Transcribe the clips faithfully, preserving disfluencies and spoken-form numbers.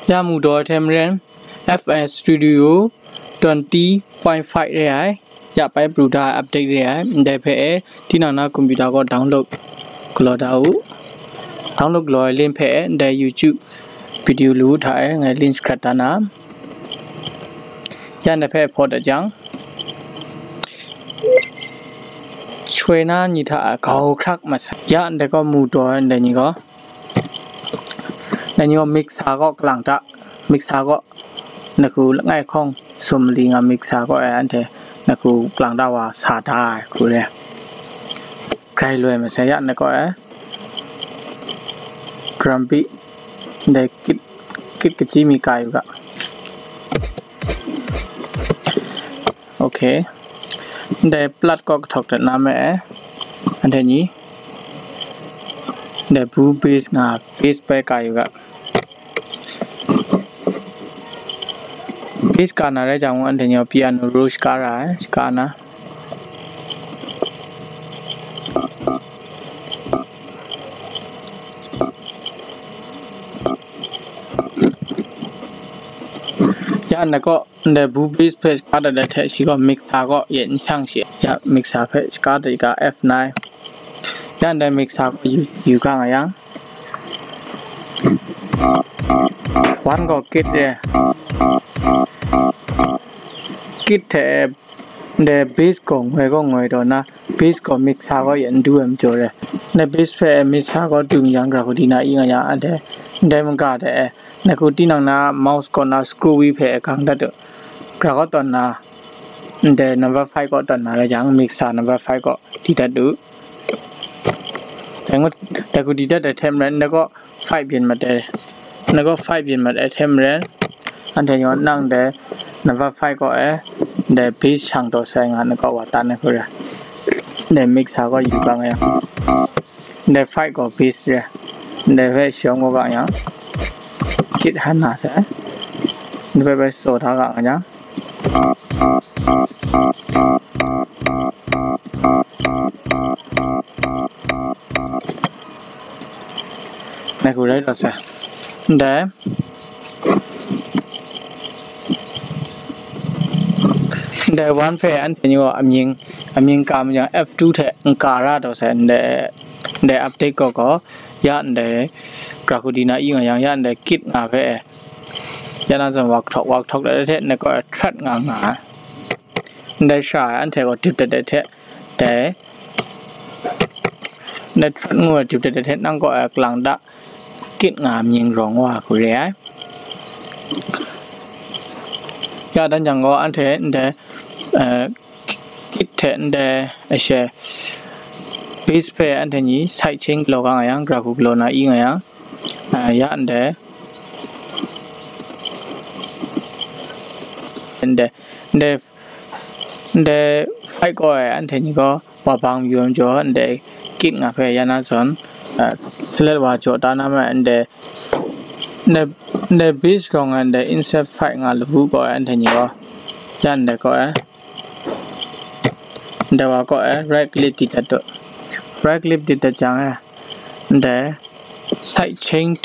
Ya mu daw ai hte maren, F L Studio twenty point five re ai, ya bai pru da ai update re ai, ndai hpe e, tinang na computer kaw download galaw da u. Download galaw ai link hpe e, ndai YouTube video lu hta e, ngai link shkat da na. Ya ndai hpe hpaw dat jang, shoi na ni hta a gau hkrak masa. Ya ndai kaw mu daw ai ndai ni gaw, ndai ni gaw mixer kaw kalang ta, mixer kaw, na hku langai hkawng sum mali nga mixer kaw e anhte na hku kalang ta wa sa da ai hku re. Grai loi masai ya na kaw e, drum beat, ndai kit, kit kachyi mi ka yu ga. Okay. Ndai plat kaw kahtawk dat na me e, anhte ni, ndai bu bass nga, bass bai ka yu ga. Bass ka na rai jang, anhte ni piano roll shaka ra ai, shaka na. Ya na kaw, ndai bu bass hpe shaka dat ai hte shi gaw mixer kaw yet n shang shi, ya mixer hpe shaka dat ga F nine. Ya ndai mixer kaw yu, yu ga nga yang, one gaw kit re, kit hte ndai bass gaw ngoi gaw ngoi taw na, bass gaw mixer kaw yet n du ai majaw re. Ndai bass hpe mixer kaw dung yang, gra hku di na i nga yang, anhte ndai maga hte e, na hku tinang na mouse kaw na screw wheel hpe e gang dat u. Gra kaw tawn na, ndai number five kaw tawn na rai jang, mixer number five kaw di dat u. Dai ngut, dai hku di dat ai hte maren, ndai kaw five byin mat ai, ndai kaw five byin mat ai hte maren, anhte yaw nang dai number five kaw e, ndai bass shang taw sai nga, ndai kaw wa tan ai hku re. Ndai mixer kaw yu bang yang, ndai five kaw bass re, ndai hpe shawng kaw ga yang, kit han na sai, ndai hpe bai saw hta ga nga jang, na hku rai taw sai. Ndai, ndai one hpe anhte ni gaw amying, amying ka ma yang F two hte n ka ra taw sai, ndai, ndai update kaw gaw, ya ndai, gra hku di na i nga yang, ya ndai kit nga hpe, ya na zawn wa hkawk, wa hkawk dat ai hte, ndai kaw e thread nga nga ai. Ndai sha e anhte gaw dip dat ai hte, dai, ndai thread ngu ai dip dat ai hte, nang kaw e kalang ta kit nga mying rawng wa hku re ai. Ya dan jang gaw, anhte ndai, eh, kit hte ndai, eh, she, bass hpe anhte ni side chain galaw ga nga yang, gra hku galaw na i nga yang, eh, ya ndai, ndai, ndai, ndai five kaw e anhte ni gaw wa bang mayu ai majaw, ndai kit nga hpe ya na zawn, eh, select wa jaw ta na me, ndai, ndai, ndai bass rawng ai ndai insert five nga labu kaw e anhte ni gaw, ya ndai kaw e, ndai wa kaw e right click di dat u. Right click di dat jang e, ndai side chain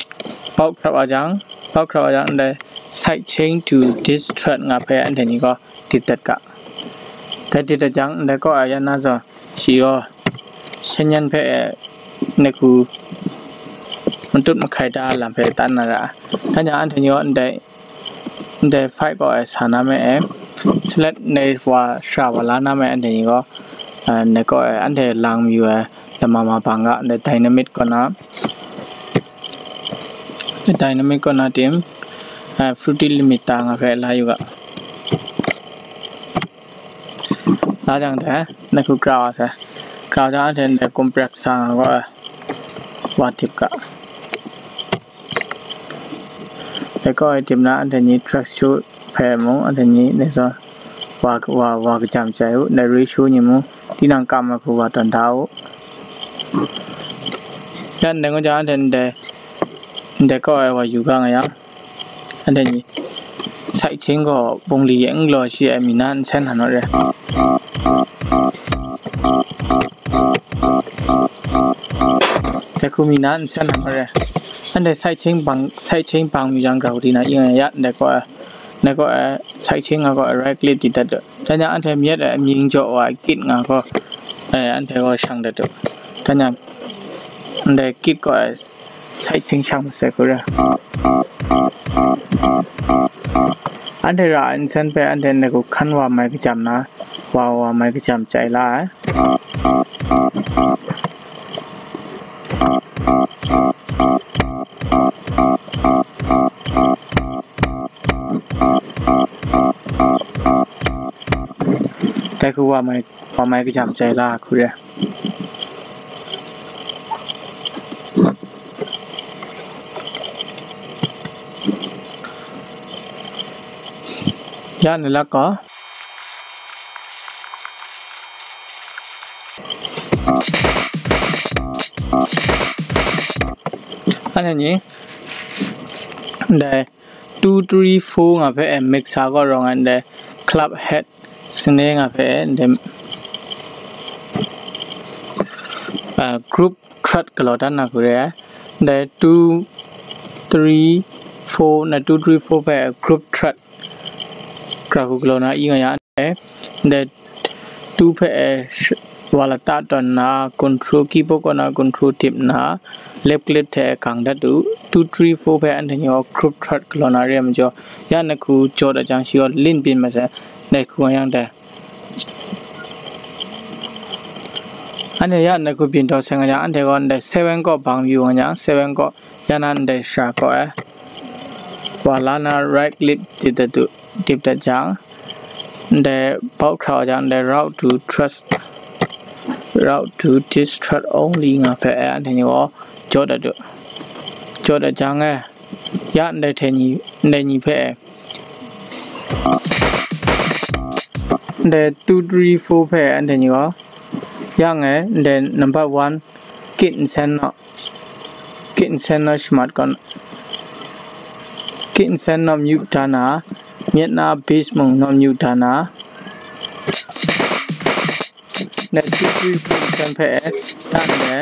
bau hkrap wa jang, bau hkrap wa jang, ndai side chain to this thread nga hpe anhte ni gaw dip dat ga. Dai dip dat jang, ndai kaw e ya na zawn, shi gaw shanyan hpe e, na hku matut mahkai da lam hpe tan na ra. Dan jang anhte ni gaw ndai, ndai five kaw e sa na me e, select ndai wa sha wa la na me anhte ni gaw, eh, ndai kaw e anhte lang mayu ai lama ma bang ga, ndai dynamic kaw na, dynamic kaw na tim, eh, Fruity Limiter nga hpe la yu ga. La jang dai, na hku kra wa sai. Kra jang anhte ndai compressor nga gaw, eh, wa dip ga. Dai kaw e dip na anhte ni track show hpe mung, anhte ni dai zawn wa, wa, wa kajam chyai u, ndai ratio ni mung, tinang kam ai hku wa tawn da u. Ya ndai ngu jang anhte ndai, ndai kaw e wa yu ga nga yang, anhte ni side chain gaw bungli e n galaw shi ai mi na nsen htan rawt re. Dai hku mi na nsen htan rawt re. Anhte side chain bang, side chain bang mi jang grau di na, ing ya, ndai ko, ndai ko, eh, side chain nga ko, eh, right click di dat do. Dan ya anhte miet, eh, mying jaw wa, kit nga ko, eh, anhte ko shang dat do. Dan ya, ndai kit ko, eh, side chain shang masai ko ra. Anhte ra, insen pe, anhte ne ko kan wa mai kajam na, wa, wa mai kajam chai la, eh. Dai hku wa mai, wa mai kajam chai la hku re. Ya ni lak ko. Ane ni, dai two three four nga hpe, eh, mixer ko rawng ai ndai club head snare nga hpe, eh, ndai, ah, group thread galaw dan na hku re ai. Ndai two three four, na two three four hpe group thread gra hku galaw na i nga ya ndai. Ndai two hpe, eh, sh-, wa lata tawn na, control keyboard kaw na control tip na, left click hte gang dat u. Two three four hpe anhte ni gaw group thread galaw na re ai majaw, ya na hku jaw dat jang shi gaw lin byin masai, ndai hku nga yang dai. Anhte ya na hku byin taw sai nga jang, anhte gaw ndai seven kaw bang yu nga jang, seven kaw ya na ndai shara kaw e. Wa la na right click tip dat du, tip dat jang, ndai bau hkra wa jang, ndai route to trust, route to this thread only nga hpe, eh, anhte ni gaw jaw dat du. Jaw dat jang, eh, ya ndai hte ni, ndai ni hpe, eh, ndai two three four hpe anhte ni gaw, yang e, ndai number one, kit nsen naw, kit nsen naw shamat gaw, kit nsen naw myu da na, myit na bass mung naw myu da na, ndai two three four nsen hpe, dan e,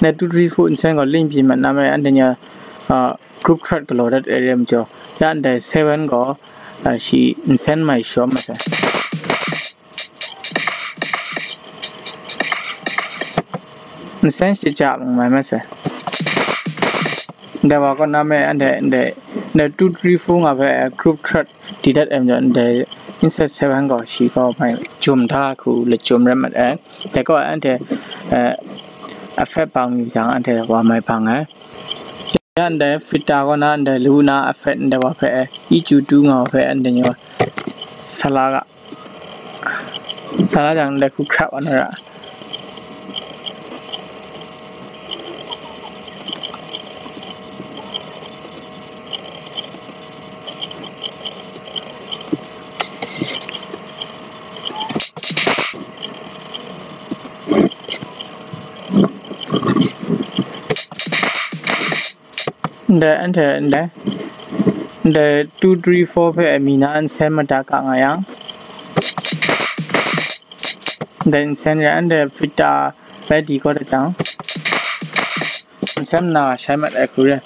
ndai two three four nsen gaw lin byin mat na me, anhte ni a, ah, group thread galaw dat ai re ai majaw, ya ndai seven gaw, ah, shi nsen mai shawm masai. Nsen shaja mung mai masai. Ndai wa kaw na me, anhte ndai, ndai two three four nga hpe, ah, group thread di dat ai majaw, ndai insert seven gaw shi gaw mai jum da hku lachyum rai mat ai. Dai gaw anhte, eh, effect bang mi jang, anhte wa mai bang ai. Ya ndai filter kaw na, ndai lu na effect ndai wa hpe, E Q two nga wa hpe, anhte ni wa sa la ga. Sa la jang, ndai hku hkrap wa na ra. Ndai, anhte ndai, ndai two three four hpe mi na nsen mada ka nga yang, ndai nsen re, anhte filter bai di kaw dat jang, nsen na shai mat ai hku re.